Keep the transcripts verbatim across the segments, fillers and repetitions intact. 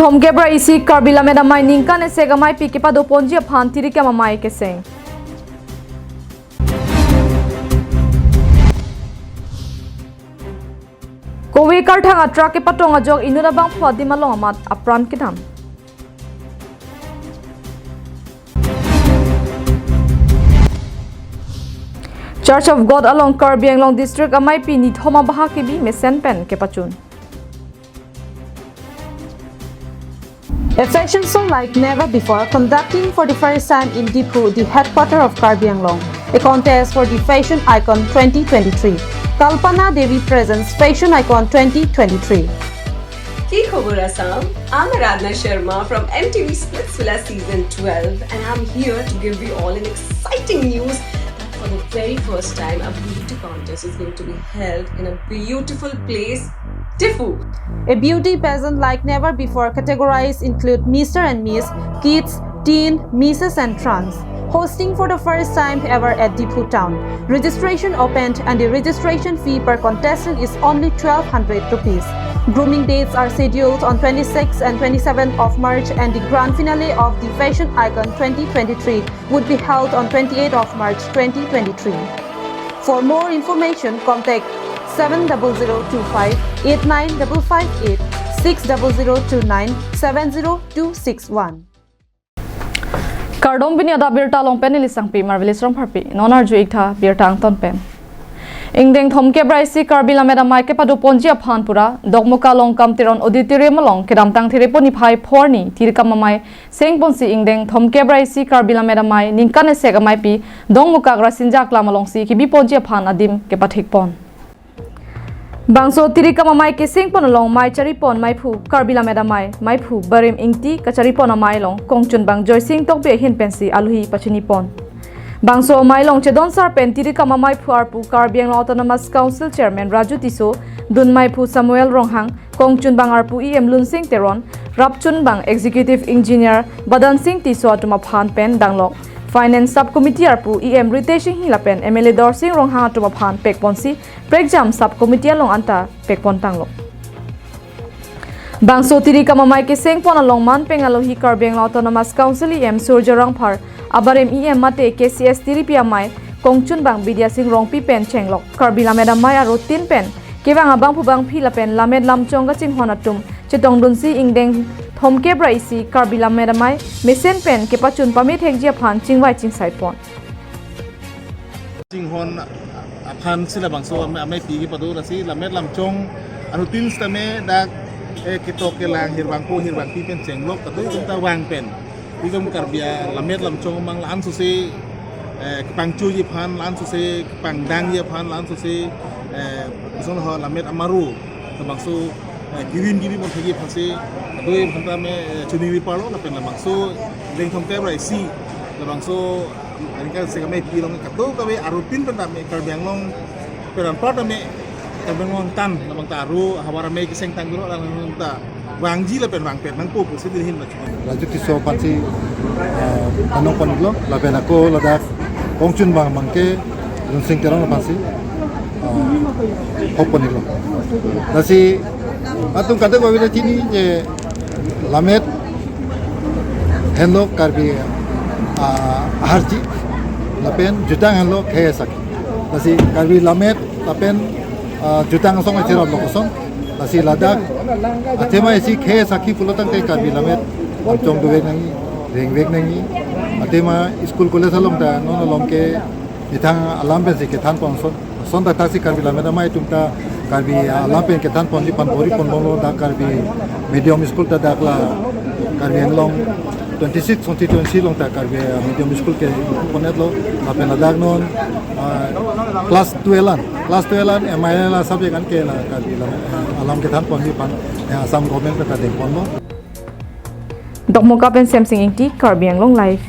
Thomkep ra isi Karbi Lammet Amei ningkan esek ameipi kepadoponji aphan tirikam amei keseng. Kove karthang atruck kepatong ajok inut abangphu adim along amat apran kedam. Church of God along Karbi Anglong District ameipi nithom abaha kebi mesen pen kepachun. A fashion show like never before, conducting for the first time in Diphu, the headquarter of Karbi Anglong. A contest for the fashion icon twenty twenty-three. Kalpana Devi presents Fashion Icon twenty twenty-three. Ki khobor Assam? I'm Aradhna Sharma from M T V Splitsvilla season twelve, and I'm here to give you all an exciting news that for the very first time, a beauty contest is going to be held in a beautiful place, Diphu. A beauty pageant like never before. Categories include Mister and Miss, Kids, Teen, Misses and Trans. Hosting for the first time ever at Diphu town. Registration opened and the registration fee per contestant is only twelve hundred rupees. Grooming dates are scheduled on twenty-sixth and twenty-seventh of March, and the grand finale of the Fashion Icon twenty twenty-three would be held on twenty-eighth of March twenty twenty-three. For more information, contact seven double zero two five eight nine double five eight, six double zero two nine seven zero two six one. Kardom, pini adap birta along pen neli Sangpi Marvelous Rongpharpi. Non arju-ik tha birta angton pen. Ingdeng thomkep ra isi Karbi Lammet Amei kepadoponji aphan pura Dokmoka Longkam Teron Auditorium along kedamtang Therepo niphai phor arni tirikam amei sengponsi ingdeng thomkep ra isi Karbi Lammet Amei ningkan esek ameipi Dokmoka Rasinja Aklam alongsi kebiponji aphan adim kepathikpon. Bangso tirikam amei kesengpon along mei charipon meiphu Karbi Lammet Amei, meiphu Barim Ingti, kacharipon amei along kongchunbang Joysing Tokbi ahin pensi aluhi pachinipon. Bangso amei along chedonsar pen tirikam ameiphu arpu Karbi Anglong Autonomous Council Chairman Raju Tisso, dun meiphu Samuel Ronghang, kongchunbang arpu E M Lunsing Teron, rapchunbang Executive Engineer Badansing Tisso atum aphan pen danglok Finance Sub Committee arpu E M Ritesh Enghi lapen M L A Dorsing Ronghang atum aphan pekponsi prekjam Sub Committee along anta pekpon tanglo. Bangso tirikam amei kesengpon along man pen aluhi Karbi Anglong Autonomous Council E M Surjya Rongphar, abarim E M mate K C S tiripi amei kongchunbang Bidya Sing Rongpi pen chenglok Karbi Lammet Amei arutin pen kevang abangphu bangphi lapen lammet lamchong kachinghon atum chetongdunsi ingdeng thomkep ra isi Karbi Lammet Amei mesen pen kepachun pamethekji aphan chingvai chingsaipon. Chinghon aphan si labangso amei, ameipi kepado, lasi lammet lamchong arutin sitame dak, eh, ketok kelang hirbangpo hirbangpi pen chenglok kadokave atum ta vang pen, itum Karbi alammet lamchong amang la-an sose, eh, kepangchoji aphan, la-an sose kepangdangji aphan, la-an sose, eh, kosonlo lammet amaro labangso, eh, givin givin mon thegi aphansi kadokave aphanta me, eh, choningri parlo lapen labangso ingdeng thomkep ra isi labangso aningkan esek ameipi along kadokave arutin pen tame Karbi Anglong peran part tame Karbi Anglong tan labang ta aru havar amei keseng tanglo, labang ta vangji lapen vangpet nangpo pusi neli ahin bachi. Raju Tisso aphansi, eh, tanong ponlo, lapen ako ladak kongchunbang abangke Lunsing Teron aphansi, eh, hop ponlo. Lasi atum kadokave ta chini je lammet henlo Karbi, ah, aharji lapen jutang henlo khei asakhi. Lasi Karbi lammet lapen, ah, jutang asong acheraplo koson. Lasi ladak athema isi khei asakhi pulo tangte Karbi lammet lamchong dovek nangji, rengvek nangji. Athema school college along ta non along ke methang alam pensi kethanpon ason. Ason ta thaksi Karbi Lammet Amei atum ta Karbi alam pen kethanponji aphan bor-i ponbomlo, dak Karbi medium school ta dak la Karbi Anglong twenty-six constituency along ta Karbi medium school keponetlo, lapen ladak non, ah, class twelve an, class twelve an M I L an la subject an ke la Karbi Lammet, eh, alam kethanponji aphan, eh, Assam government ta dengponlo. Dokmoka pen Semsing Ingti, Karbi Anglong Live.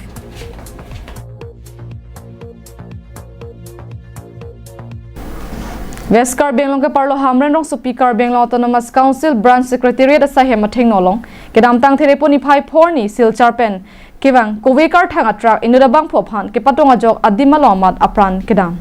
West Karbi Anglong keparlo Hamren rongsopi Karbi Anglong Autonomous Council Branch Secretariat asaihem athengno along kedamtang Therepo niphai phor arni Silchar pen kevang kove karthang atruck inut abangphu aphan kepatong ajok adim along amat apran kedam.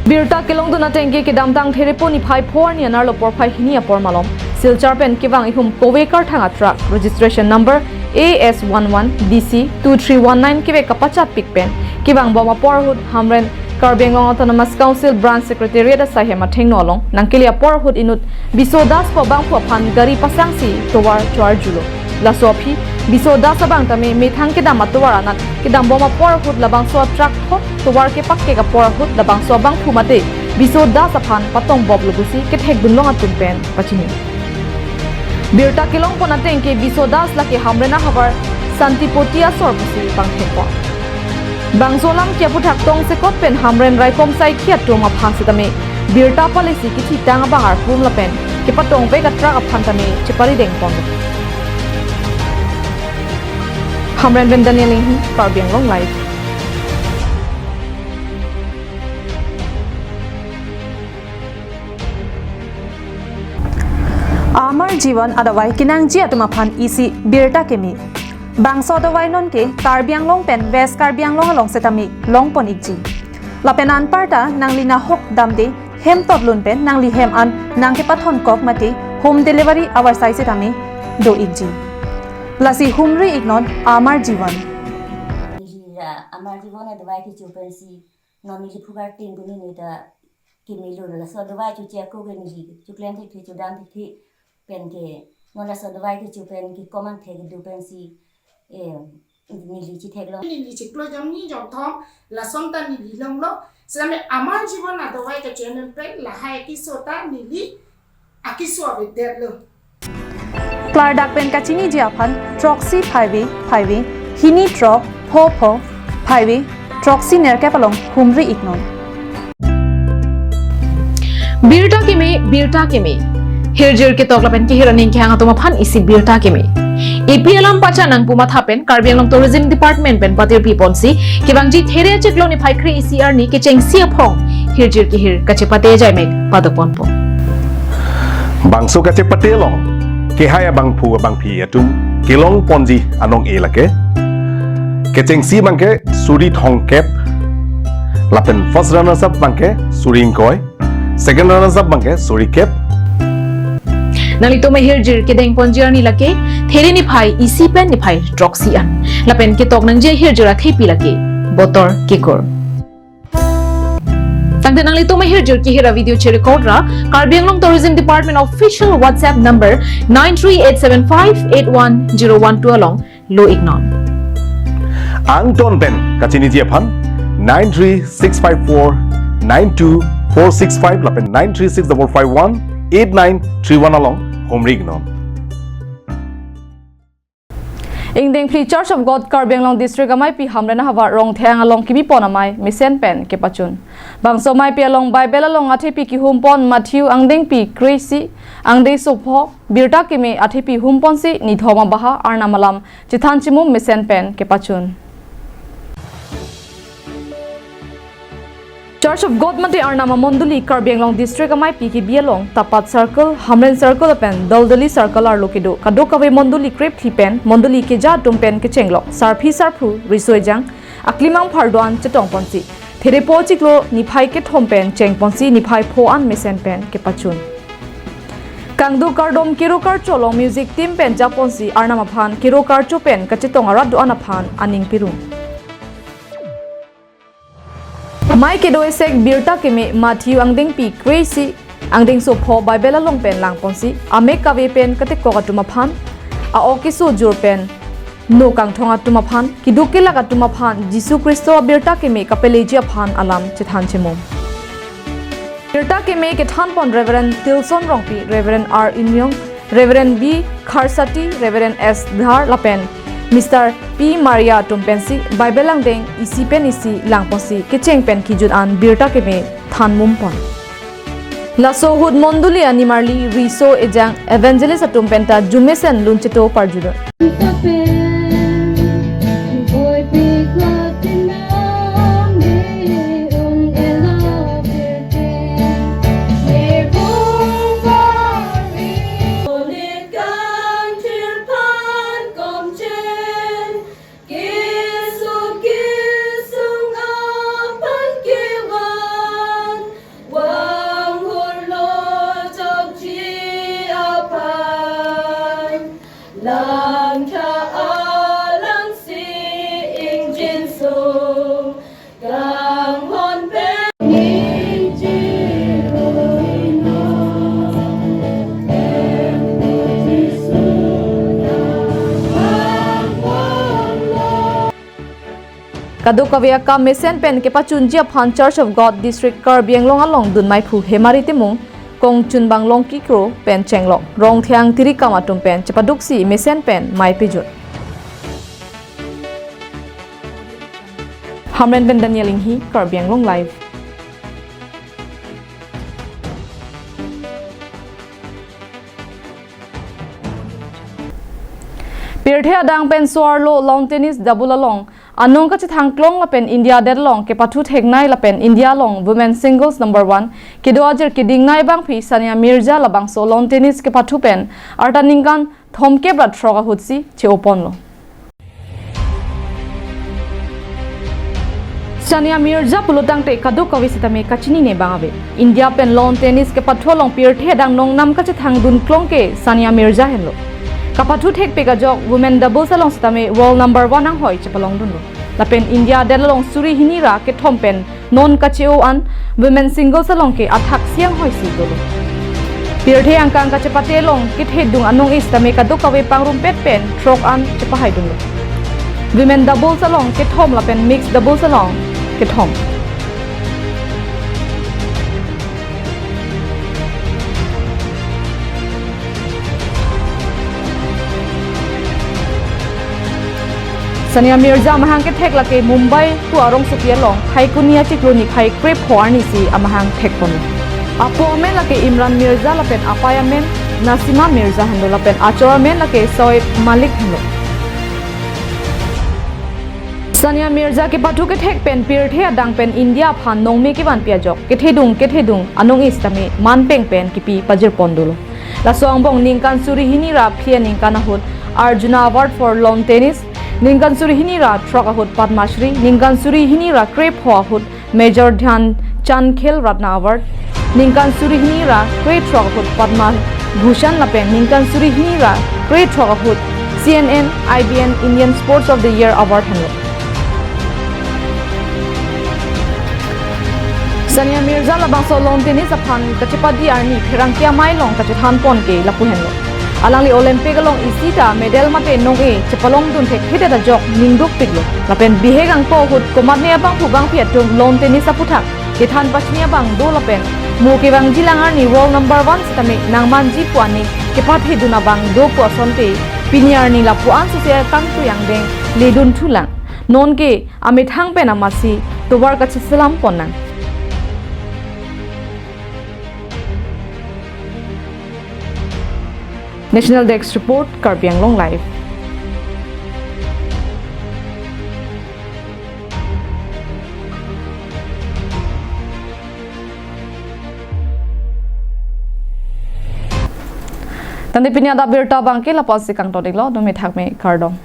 Birta kelongdun ateng ke kedamtang Therepo niphai pho arni anerlo porphai hini apor malom Silchar pen kevang ihum kove karthang a truck registration number A S one one D C two three one nine kevek kapachatpik pen kevang bom apor ahut Hamren Karbi Anglong Autonomous Council Branch Secretariat asai hem athengno along nangkele apor ahut inut Biso Das pu abangphu aphan gari pasangsi tovar choarjulo. Laso aphi Biso Das abang tame methang kedam atovar anat kedam bom apor ahut labangso a truck thot tovar kepakkek apor ahut labangso abangphu mate Biso Das aphan patong boplo pusi kethekdun long atum pen pachini. Birta kelongpon ateng ke Biso Das lake Hamren ahavar Santipoti asor pusi pangthekpon. Bangso alam ke aphuthak tongsekot pen Hamren raikom saikhi atum aphan setame birta palesi kithitang abang arpum lapen kepatongvek a truck aphan tame cheparidengpon. Hamren pen Daniel Inghi, Karbi Anglong Live. Amar Jivan adavai kenangji atum aphan isi birta keme. Bangso adavai non ke Karbi Anglong pen West Karbi Anglong along setame longpon ikji. Lapen anparta nangli nahok damde hem totlun pen nangli hem an nangkepathon kok mate home delivery avarsai setame do ikji. Lasi humri iknon Amar Jivan. Neli ra Amar Jivan adavai kecho pensi non neli phu karting puni neta kemelo laso adavai choche ako ke neli choklem thekthe chodam thekthe pen ke non laso adavai kecho pen ke komang thek do pensi, eh, neli chetheklong. Neli chiklo jongni jongthom lason ta neli longlo. Same Amar Jivan adavai ke channel pen lahai keso ta neli akeso avedetlo. Klardak pen kachiniji aphan throksi phaive phaive hini throk pho pho phaive throksi nerkep along humri iknon. Birta keme, birta keme. Hirjir ketok lapen kehir aning kehang atum aphan isi birta keme. A P L alam pacha nangpu matha pen Karbi Anglong Tourism Department pen patirpi ponsi kevangji There achiklo niphai kre-isi arni kechengsi aphong hirjir kehir kachepate ajaimek padoponpo. Bangso kachepate along kehai abangphu abangphi atum kelongponji anong-e lake kechengsi abangke suri thomkep lapen first runners up abangke suri ingkoi, second runners up abangke suri kep. Nanglitum ahirjir kedengponji arni lake There niphai isi pen niphai throksi an. Lapen ketok nangji ahirjir athepi lake Botor Kekur. Tangte nanglitum ahirjir kehir avideo cherecord ra Karbi Anglong Tourism Department official WhatsApp number nine three eight seven five eight one zero one two along lo iknon. Angton pen kachiniji aphan nine three six five four nine two four six five lapen nine three six double five one eight nine three one along humri iknon. Ingdeng phli Church of God Karbi Anglong District amaipi Hamren ahavar Rongtheng along kebipon amei mesen pen kepachun. Bangso ameipi along Bible along athepi kehumpon Matthew angdengpi kre-isi, angdengso pho birta keme athepi humponsi nithom abaha Arnam alam chethan chimum mesen pen kepachun. Church of God mate Arnam amondoli Karbi Anglong District amaipi kebi along Tapat Circle, Hamren Circle lapen Daldali Circle arlo kedo kadokave mondoli krephli pen mondoli keja atum pen kechenglok sarpi sarpo riso ejang aklimang phardo an chetongponsi Therepo chiklo niphai kethom pen chengponsi niphai pho an mesen pen kepachun. Kangduk kardom kero karcho along music team pen japonsi Arnam aphan kero karcho pen kachetong arat do-an aphan aning pirung. Amei kedo esek birta keme Matthew angdengpi kre-isi, angdengso pho Bible along pen langponsi amek kave pen katekok atum aphan, a-ok keso jur pen no kangthong atum aphan, keduk kelak atum aphan Jisu Khristo abirta keme kapeleji aphan alam chethan chimum. Birta keme kethanpon Reverend Tilson Rongpi, Reverend R Imyong, Reverend B Kharsati, Reverend S Dhar lapen Mister P Maria atum pensi Bible angdeng isi pen isi langponsi kecheng pen kejut an birta keme thanmumpon. Laso ahut mondoli animarli riso ejang evangelist atum penta jumesen luncheto parjudon. Langtha alangsi ingjinso kanghon pen. Kadokave akam mesen pen kepachunji aphan Church of God District Karbi Anglong along dunmai phu Hemari Timung, kongchunbang Longki Kro pen chenglok, rong theng tiri kam atum pen chepaduksi mesen pen mai pejut. Hamren pen Daniel Inghi, Karbi Anglong Live. Pirthe adang pen so-arlo lawn tennis double along anong kachethang klong lapen India adet along kepathu theknei lapen India along women singles number one kedo ajir kedingnei abangpi Sania Mirza labangso lawn tennis kepathu pen arta ningkan thomkep ra throk ahutsi che-oponlo. Sania Mirza pulotangte kadokave sitame kachinine abang ave. India pen lawn tennis kepathu along pirthe adang nongnam kachethang dun klong ke Sania Mirza henlo. Kapathu thekpik ajok women doubles along sitame world number one anghoi chepalongdunlo. Lapen India adet along suri hini ra kethom pen non kache-o an women singles along ke athaksi anghoisi dolo. Pirthe angkang kachepate along kethedung anong-e sitame kadokave pangrumpet pen throk an chepahaidunlo. Women doubles along kethom lapen mixed doubles along kethom. Sania Mirza amahang kethek lake Mumbai pu arongsopi along Phaikuni achiklo niphai krepho arnisi amahang thekponlo. Apo amen lake Imran Mirza lapen apei amen Nasima Mirza henlo lapen achor amen lake Shoaib Malik henlo. Sania Mirza kepathu kethek pen pirthe adang pen India aphan nongme kevanpi ajok kethedung kethedung anong-e sitame manpeng pen kipi pajirpon dolo. Laso angbong ningkan suri hini ra phli aningkan ahut Arjuna Award for Lawn Tennis, ningkan suri hini ra throk ahut Padma Shri, ningkan suri hini ra krepho ahut Major Dhyan Chand Khel Ratna Award, ningkan suri hini ra krethrok ahut Padma Bhushan lapen ningkan suri hini ra krethrok ahut C N N I B N Indian Sports of the Year Award henlo. Sania Mirza labangso lawn tennis aphan kachepadi arni pherangke amei along kachethanpon ke lapu henlo. Alangli Olympic along isi ta medal mate nong-e chepalongdun thekthedet ajok ningdukpiklo. Lapen bihek angko ahut komatne abangphu bangphi atum lawn tennis aputhak kethan pachini abang do lapen mo kevangjilang arni world number one sitame nangmanji pu aning kepathedun abang do pu asonte pini arni lapu-an sose kangtui angdeng ledun thulang. Nonke amethang pen amatsi tovar kacheselamponnang. National Desk Report, Karbi Anglong Live. Tangte pini adap abirta abangke lapu-ansi kangton-iklo, dome thakme kardom.